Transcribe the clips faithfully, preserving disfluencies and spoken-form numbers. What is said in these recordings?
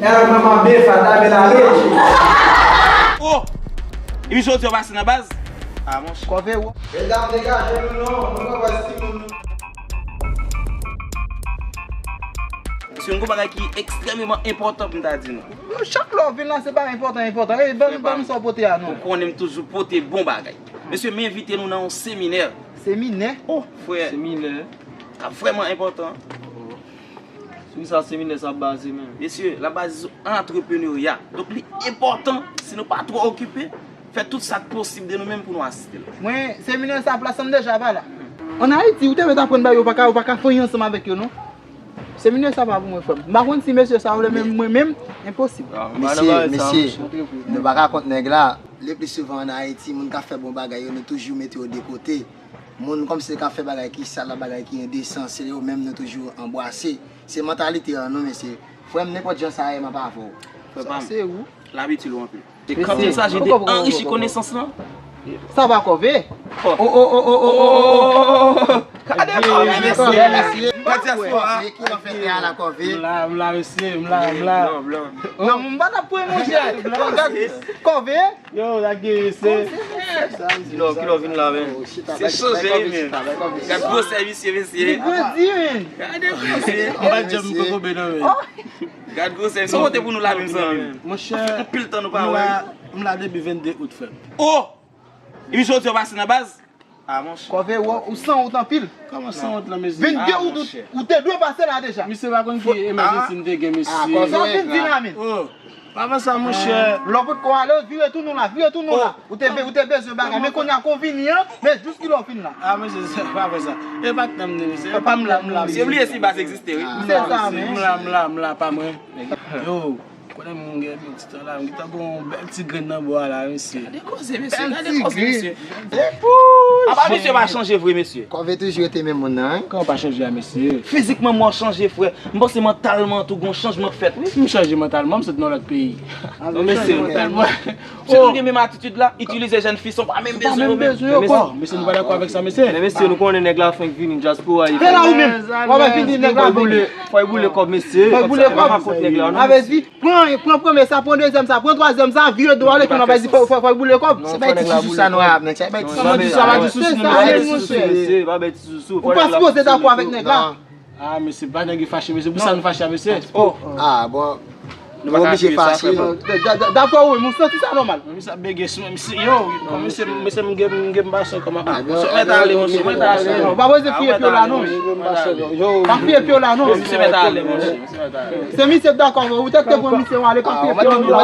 Era mamá befa, dame la leche. Oh! Epi jodi a w pase nan baz? Ah, monchè. Kòve wo. Medam, degaje nou non, nou pa wè si moun. Se yon bagay ki ekstrèmeman enpòtan pou m ta di nou. Chak lè w vin la, se pa enpòtan, enpòtan. E, ban, ban m sa w pote a non. Ou konnen m toujou pote bon bagay. Mesye, m envite nou nan yon seminè. Seminè? Oh, frè. Seminè. K ap vrèman enpòtan. Sou ki sa seminè sa ap baze menm? Mesye, l ap baze sou antreprenerya. Donk, li enpòtan, si nou pa twò okipe, fè tout sa k posib de nou menm pou nou asiste l. Mwen, seminè sa, plas la m deja pa la. Ann Ayiti, ou te mèt aprann bagay, ou pa ka, ou pa ka fè anyen ansanm avèk yo, non. Seminè sa pa pou mwen, frè m. M pa konn si mesye sa yo vle, men mwen menm, enposib. Mesye, mesye, nou pa ka kont nèg la. Le pli souvan ann Ayiti, moun k ap fè bon bagay yo, nou toujou mete yo de kote. Moun kòmsi k ap fè bagay ki sal, bagay ki endesan, se yo menm nou toujou anbwase. Se mantalite an nou, mesye. Frè m, nenpòt jan sa ye, m ap avè w. Sa se ou. L abitil ou anpil. Se kanpe sa je de anrichi konesans lan. Sa va kòve? Oh, oh, oh, oh, oh, oh, oh, oh, oh. Gade kòve, mesye. Gade kòve, mesye. Gade kòve. Mesye, ki w ap fè tè a la, kòve? M la, m la, mesye, m la, m la. Non, m pa t ap pran, monchè. Gade kòve. Yo, la gen, mesye. Kilò, kilò vin la, men. Se chanje, men. Gade gwosè misye, mesye. Li grandi, men. Gade gwosè. M pa janm kokobe, non, men. Gad gwosè, sa w te pou nou la menm, zanmi m. Monchè, anpil tan nou pa wè. M la depi vennde out, frè m. Oh! Epi jodi a w pase nan baz? Ah, monchè. Kòve, ou, ou sanwont anpil. Kòman sanwont lan, mesye? Vennde out, ou te dwe pase la deja. Misye pa konn ki emergency m te gen, mesye. Sa w vin di la menm? Oh, pa fè sa, monchè. Lè w potko ale, vire tounen w la, vire tounen w la. Ou te be-, ou te bezwen bagay, men kounye a konvini an, men jis kilè w fin la. Ah, mesye, se pa vre sa. E pa t nan m, mesye. E pa m la, m la, mesye. Misye bliye si baz egziste, wi. Se sa, men. M la, m la, m la, pa mwen. Yo, konnen m gen yon ti tan la, m gentan gon bèl ti grenn nan bò a la, mesye. Gade koze, mesye, gade koze, mesye. Apa misye pa chanje vre, mesye? Kòve toujou rete menm moun nan, wi. Kòman pa chanje a, mesye? Fizikman, mwen chanje, frè. M panse mantalman tou, gon chanjman k fèt, wi. M chanje mantalman, m sot nan lòt peyi. Non, mesye, mantalman. Si nou gen menm atitid la, itilize jèn fi, se pa menm bezwen yo menm. Mesye, nou pa dakò avèk sa, mesye. Men mesye, nou konnen nèg la fenk vini, dyaspora, li fè la ou menm. W ap vini, nèg la vini. Fò y boule kòb, mesye. Fò y boule kòb. Fò y boule kòb. Nèg la pa kont nèg la, non. Avè di, pran, pran premye sa, pran dezyèm sa, pran twazyèm sa, vire do ale, kounye a bay di fò, fò, fò y boule kòb. Se bay ti sousou sa nou ap, nèg sa, bay ti sousou. Sa bay ti sousou, mesye. Pa bay ti sousou. Ou pa sipoze dakò avèk nèg la. Ah, mesye, pa nèg ki fache, mesye. Pou sa nou fache a, mesye? Oh. Ah, bon. Nou pa ka oblije fache. Da-, da-, da-, daprè ou, ou santi sa nòmal? Mesye ap bege sou mwen, mesye. Yo, mesye, mesye, m gen, m gen m bason kòman. Mèt ale, monchè, mèt ale. Ou pa poze fouye pye w la, non. Pa fouye pye w la, non. Mesye, mèt ale, monchè. Se misye k dakò, ou te k te pran misye, w ale, pa fouye pye w la.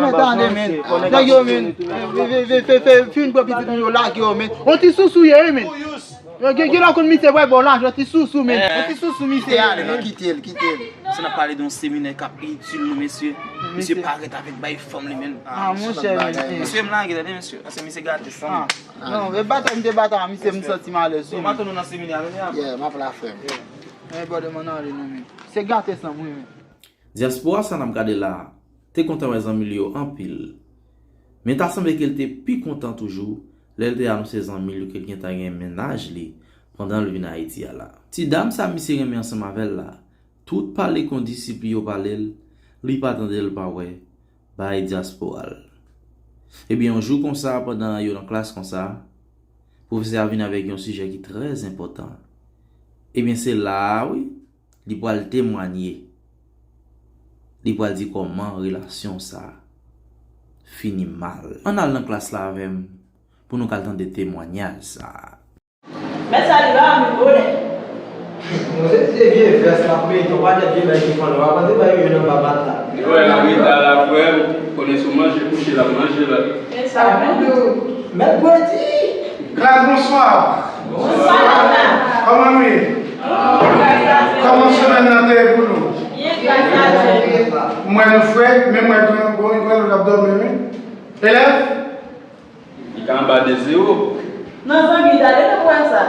Mèt ale, men. Nèg yo, men. Fè, fè, fè, fin pran pitit nou yo, lage yo, men. On ti sousou ye, wi, men. Yo, gen, gen lè konn misye, wè, bon, lajan, ti sousou, men. Eh. Ti sousou, misye. Kite ale, non, kite l, kite l. Si n ap pale de yon seminè k ap itil nou, mesye. Misye parèt avèk bay fanm li menm. Ah, monchè, mesye. Mesye, m lage, tande, mesye. Paske misye gate san. Ah, non, e batay, m te batay, misye, m santi m alèz, wi. Yo, m atann nou nan seminè a, men. Yeah, m ap la, frè m. Men, brother, m ann ale, non, men. Se gate san m, wi, men. Dyaspora sa n ap gade la a te kontan wè zanmi l yo anpil. Men ta sanble ke l te pi kontan toujou lè l te anonse zanmi l yo ke l gentan gen mennaj li pandan l vin Ayiti a la. Ti dam sa misye renmen ansanm avè l la, tout pale kondisip li yo pale l, li pa tande l pa wè, bay dyaspora l. Ebyen, yon jou konsa, pandan yo nan klas konsa, pwofesè a vin avèk yon sijè ki trè enpòtan. Ebyen, se la a, wi, li pral temwanye. Li pral di kòman relasyon sa a fini mal. Ann al nan klas la avè m pou nou k al tande temwanyaj sa a. Mèt sa li la, mi volè. Bon, se ti vye vès la, men yon pakèt vye bagay ki fann, w ap panse bagay yo nan ba bat la. Li wè nan reta la, frè m, konnen sou manje kouche, l ap manje la. E sa menm. Mèt Pwenti. Klas, bonswa. Bonswa, papa. Kòman nou ye? Kòman semèn nan te ye pou nou? Byen, gras a Dye. M wè nou fre, men m wè gran, bon, gran lòt ap dòmi, wi. Elèv? Li ka anba de zewo. Non, zanmi, gade nan pwen sa.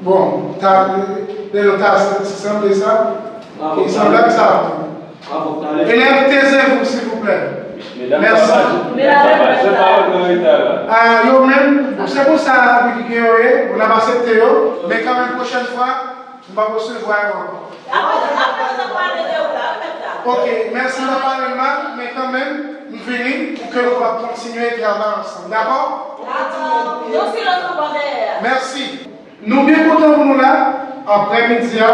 Bon, ta, lè nou ta sanble sa, li sanble ak sa. Elèv, taisez-vous, s'il vous plaît. Mèsi. Ah, yo menm, se pou sa, Ricky, ke yo ye, nou ap aksepte yo, men kanmenm, pwochèn fwa, M p ap resevwa yo ankò. Apre, apre nou pale de ou la, wi, mèt la. Ok, mèsi, m t ap pale mal, men kanmenm, m vini pou ke nou kapab kontinye travay ansanm. Dakò? Dakò. Yon silans pou ban dèyè a. Mèsi. Nou byen kontan pou nou la, aprèmidi a,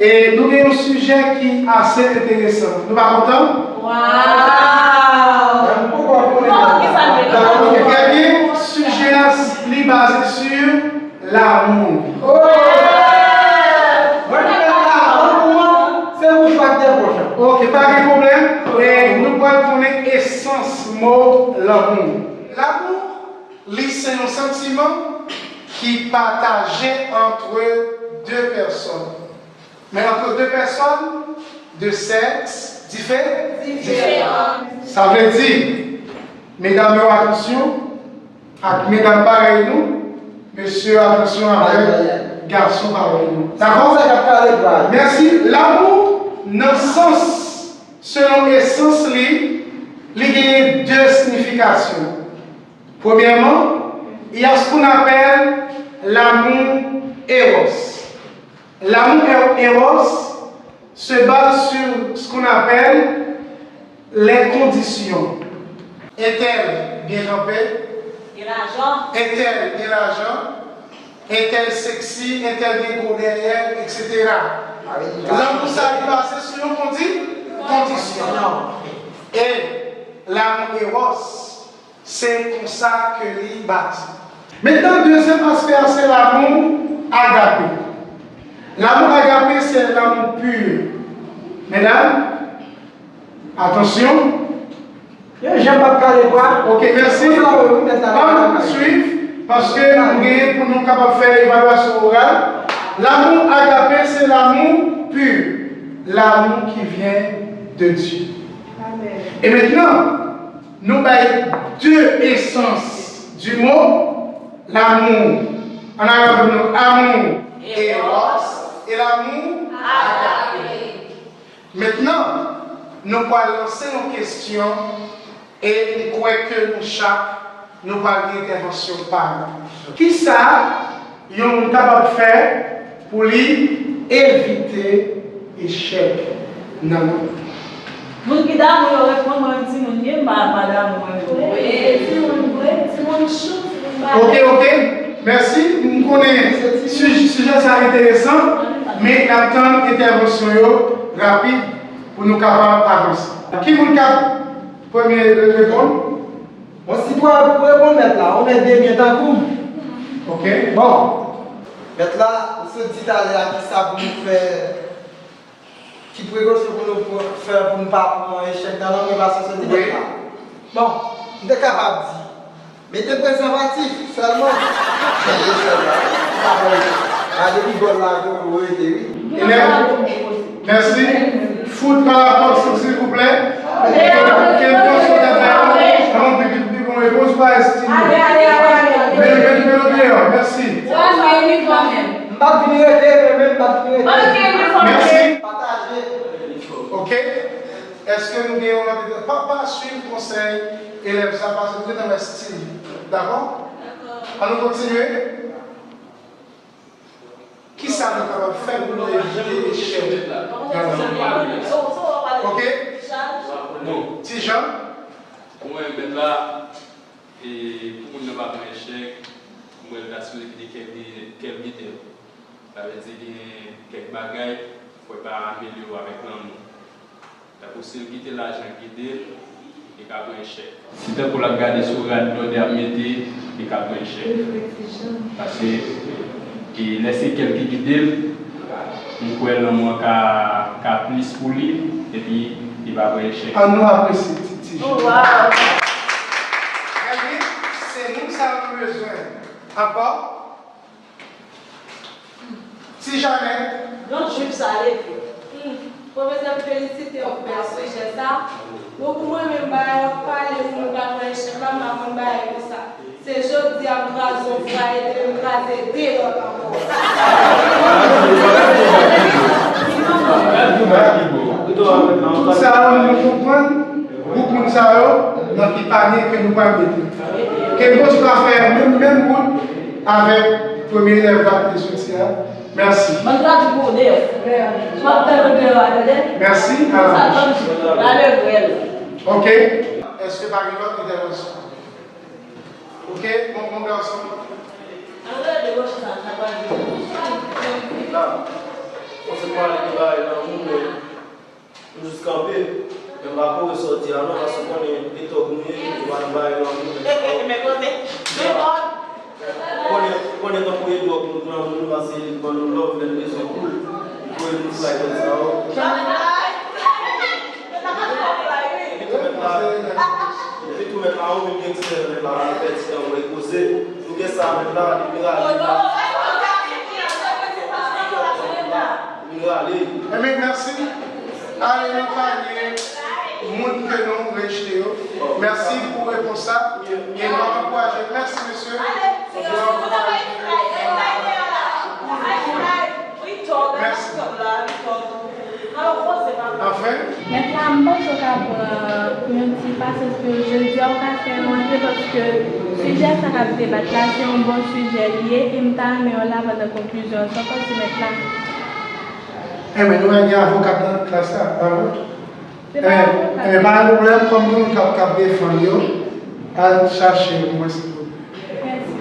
e nou gen yon sijè ki ase enteresan. Nou pa kontan? Waw! Bon, ki sa l ye? Dakò, trè byen. Sijè a, li baze sou lanmou. Mwen, mwen, lanmou an, se mouchwa k te pòch la. Ok, pa gen pwoblèm. E nou pral konnen esans mo lanmou. Lanmou, li se yon santiman ki pataje antre de pèsòn. Men antre de pèsòn de sèks dife-, diferan. Sa vle di, medam yo, atansyon, ak medam parèy nou, mesye yo, atansyon avèk gason parèy nou. Dakò? Mèsi. Lanmou, nan sans, selon esans li, li genyen de siyifikasyon. Premyèman, il y a ce qu'on appelle l'amour éros. L'amour é-, éros se base sur ce qu'on appelle les conditions. Entèl byen kanpe. Gen lajan. Entèl gen lajan. Entèl seksi, entèl gen gwo dèyè, et cetera. Lanmou sa li baze sou yon kondi-, kondisyon. E lanmou éros, se konsa ke li bati. Mentnan, dezyèm aspè a, se lanmou agape. Lanmou agape, se lanmou pur. Medam, atansyon. Yo, Jan p ap kale bra. Ok, mèsi. Ann swiv, paske nou genyen pou nou kapab fè evalyasyon oral. L'amour agape, c'est l'amour pur, l'amour qui vient de Dieu. Amen. E mentnan, nou bay de esans di mo lanmou. Ann arab, nou amour éros e l'amour agape. Mentnan, nou pral lanse yon kesyon e m kwè ke nou chak, nou pral gen entèvansyon pa nou. Kisa yon moun kapab fè pou li evite echèk nan lanmou? Moun ki damou yo reponn, mwen menm timoun m ye, m pa, pa damou mwen menm. Wi, timoun vre, timoun chou, timoun bagay. Ok, ok. Mèsi. M konnen sij-, sijè sa a enteresan, men n ap tann entèvansyon yo rapid pou nou kapab avanse. Ki moun k ap premye reponn? Bon, si twa pou reponn mèt la, on mèt de byen tankou m. Ok. Bon, mèt la, ou sot di talè a kisa pou nou fè, ki prekosyon pou nou pran, fè pou nou pa pran echèk nan lanmou, e pa sou soti tèt la. Bon, m te kapab di, mete prezèvatif sèlman. Mete sèlman. Pa pran echèk. A, depi bòl la, ou rete, wi. Elèv, mèsi. Fout pa la pòt, silvouplè. Ke, ke nou sot atè a, nou pi, pi, pi bon repons pa estimé. Men, men, men, men, mèsi. M p ap vin rete, men, men, m p ap vin rete. Mèsi. Pataje. Ok. Èske nou gen yon lòt ide? Pa, pa swiv konsèy elèv sa, paske nou gentan wè stil li. Dakò? Dakò. Ann nou kontinye. Kisa nou kapab fè pou nou evite echèk nan lanmou? Ok? Bon, Ti Jan? Mwen, mèt la, e pou moun nan pa pran echèk, mwen ta sipoze kite kè l gen, kè l gen tèt. Sa vle di gen kèk bagay fò l pa amelyore avèk lanmou. Tankou si l kite lajan gide l, li ka pran echèk. Si tankou l ap gade sou rad blòdè ap mete, li ka pran echèk. Paske, e, lè se kè l ki gide l, m kwè lanmou an ka, ka plis pou li, epi li pa pran echèk. Ann nou apresye ti, ti Jan. Trè byen, se moun sa yo nou bezwen. Ankò? Ti Janèt. Yon jip sa leve. Hmm. Pwofesè, m felisite w pou bèl sijè sa. Bon, pou mwen menm, bagay w ap pale pou moun pa pran echèk la, m pa konn bagay konsa. Se jodi a m kraze yon fwa, e demen m kraze de lòt ankò. Tout sa yo nou konprann, gwoup moun sa yo, nan ki panye ke nou pral mete. Ke Bondye pa fè menm, menm wout avèk premye elèv la ki te soti a. Mèsi. Mwen tradui pou ou deyò. Mwen tradui pou ou deyò, tande? Mèsi. Sa tann. Gade vrè l. Ok. Èske pa gen lòt entèvansyon? Ok, mon, mon garçon. Ann gade gòch la, sa pral vin. La, on se pale de bagay nan moun, men. M jis kanpe, men m pa kouri sòti a non, paske w konnen e tòg nou ye, nou pa nan bagay lanmou, men e, e, men kote? Konnen, konnen tankou e dwòg nou pran moun, paske li ban nou love, lè n bezwen pou l, li voye nou fly konsa, o. Epi tou mèt la, epi tou mèt la, ou menm ki eksplike mèt la, ou fè ti tan, ou koze, nou gen sa mèt la, li rale. Li rale. Ebyen, mèsi. Ale nan panye moun ke nou rejte yo. Mèsi pou repons sa. E nou ap ankouraje. Mèsi, mesye. Nou ap ankouraje. Mèsi. Anfen. Mèt la, m panse w ka pran yon ti pasyans pou yo jodi a, w ka fè yon antre, paske sijè sa k ap debat la, se yon bon sijè li ye, e m ta renmen w la pandan konklizyon an, sa w panse, mèt la? Enben, nou wè gen avoka nan klas la, pa vre? Enben, enben, pa gen pwoblèm, kòm gen moun k ap, k ap defann yo, al chache yo pou mwen, silvouplè. Mèsi.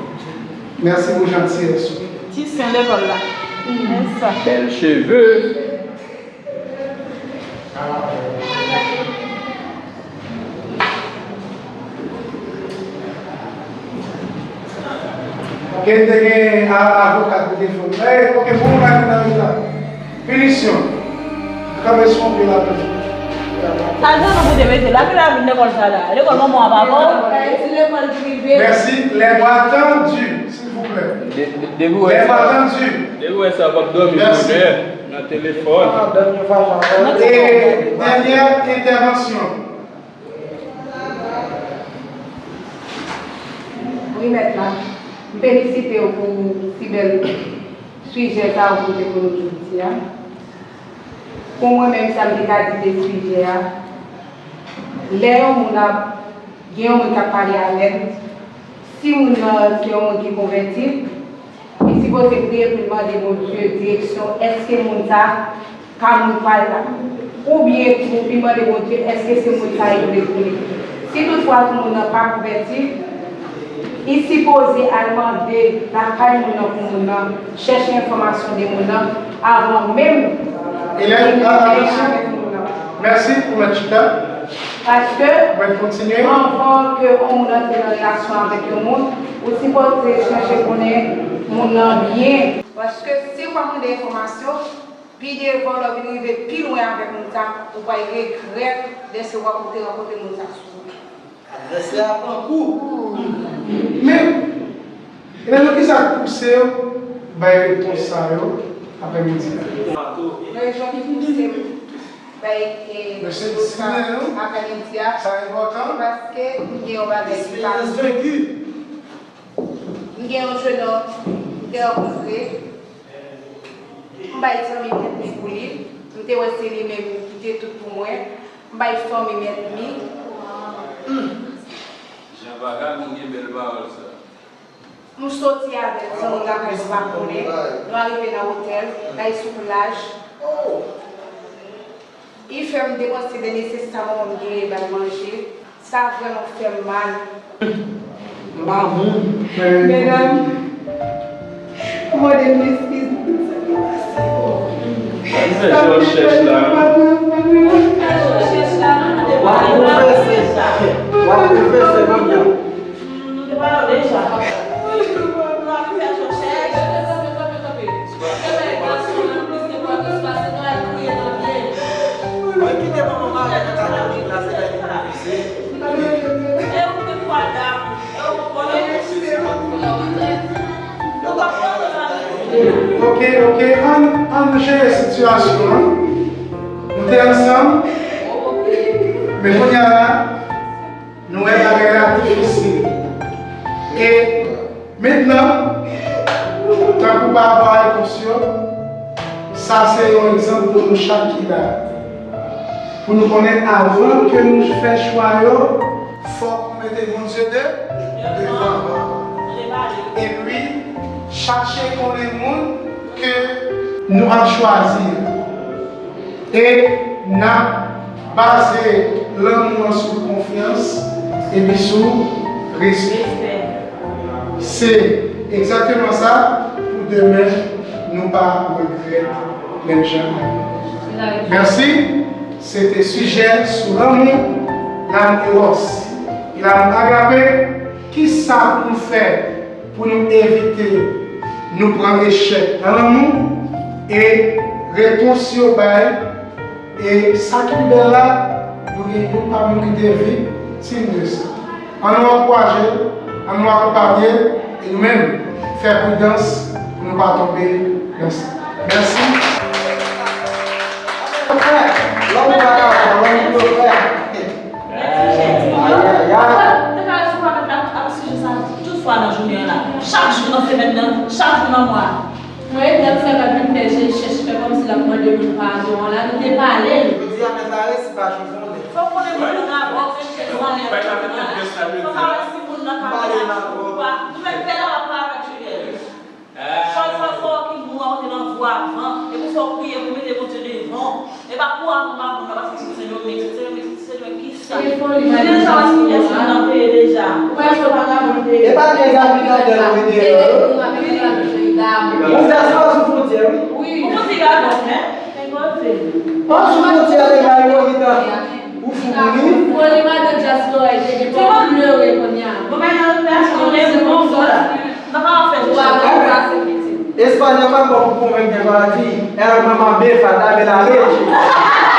Mèsi pou jantiyès ou. Ti sen lekòl la. Mèsi. Bèl cheve. Ke te gen a-, avoka pou defann. Ey, ok, bon bagay nan leta. Pinisyon. Kanpe sou yon pye la. Sa jan nou pou te mete la, ki la vin lekòl sa la? Lekòl manman an pa bon? Mèsi, les bras tendus, s'il vous plaît. De-, de-, depi w wè sa, depi w wè sa, w ap dòmi bonè nan telefòn. E dènyè entèvansyon. Wi, mèt la. M felisite w pou si bèl sijè sa ou pote pou nou jodi a. Pou mwen menm, sa m te ka di de sijè a, lè yon moun ap, gen yon moun k ap pale avè l, si moun nan se yon moun ki konvèti, li sipoze priye pou l mande Bondye direksyon, èske moun sa ka moun pa l la. Oubyen tou, li mande Bondye, èske se moun sa yo vle pou li. Si toutfwa tou moun nan pa konvèti, li sipoze al mande lakay moun nan pou moun nan, chèche enfòmasyon de moun nan, avan menm li menm avèk moun nan. Mèsi pou mèt chita. Paske, anvan ke yon moun antre nan relasyon avèk yon moun, ou sipoze chèche konnen moun nan byen. Paske si w pa mande enfòmasyon, pi devan, lè w vin rive pi lwen avèk moun sa, ou pral regrèt dèske w te rankontre moun sa sou wout. Advèsè a pran kou. Men, e nan kisa k pouse w bay repons sa yo aprèmidi a? Rezon ki pouse m bay, e, repons sa aprèmidi a, se paske m gen yon bagay ki pa M gen yon jenòm m te rankontre, m bay zanmi m èdmi pou li, m te wè se li menm ki te tout pou mwen, m bay fanmi m èdmi. Hmm. Jan bagay moun gen bèl pawòl sa. M soti avè l, zanmi lakay m pa konnen, nou arive nan otèl, l al sou plaj. Li fè m depanse dènye sèvis sa manman m genyen ba l manje. Sa vrèman fè m mal. M pa moun. Medam, m mande nou eskiz pou tout sa ki pase. Sa m te fè nou pa nan, pa nan. W ap konfese. W ap konfese kounye a. Nou te pale deja. Mwen kite manman Maryal nan katòlik la, se lè li konfese. Ok, ok, ann, ann jere sitiyasyon an. Nou te ansanm, men kounye a la, Nou wè bagay la difisil. E mentnan, tankou pa rapò a repons yo, sa se yon egzanp pou nou chak ki la. Pou nou konnen avan ke nou fè chwa yo, fòk nou mete Bondye de, devan. Epi, chache konnen moun ke nou ap chwazi. E n ap baze lanmou an sou konfyans epi sou respè. Se egzakteman sa pou demen nou pa regrèt menm jan. Mèsi. Se te sijè sou lanmou, lanmou eros, lanmou agape. Kisa pou nou fè pou nou evite nou pran echèk nan lanmou? E repons yo bay, e sa ki pi bèl la, nou gen youn pami nou ki te viktim de sa. Ann nou ankouraje l, ann nou akonpanye l, e nou menm, fè pridans pou nou pa tonbe nan sa. Mèsi. Lòm pa ka fè, lòm pou yo fè. Ayayay. Mwen te ka resi pa mèt ap, ap sijè sa tout fwa nan jounen an la. Chak jou nan semèn nan, chak jou nan mwa. Mwen, lè m fè m ap vin fè je chèch, fè kòmsi l ap mande moun padon an la, nou te pale. Jodi a, mèt la resi pa jwe konnen. Fò w konnen moun nan dabò, se chèch konnen. Fò w ka wè si moun nan ka pale avèk ou pa. Nou mèt pè la w ap pale avèk Juliette. Chòl sa fò ki bon a, ou te nan vwa avan, epi fò w priye pou mete Bondye devan w. E pa kou avan pa bon nan, paske se yo menm, se yo menm, se yo menm ki sa. Deja w ap kite sou nan peye deja. Ou pa fò vagabon peye. E pa gen gapi nan dèl ou mete yo. Ou fè sa sou fwontyè, wi. Wi. Ou konn ti gadon, men. Ou sou fwontyè deja, yo mitan. Ou fou pou li? Foli madan Diaspora, li te gen pou pleure kounye a. Bon, men nan relasyon, lè bon, bon. Nan pa fè jòj. Espanyòl pa bon pou konvenk de pa di, el mamá befa, dame la leche.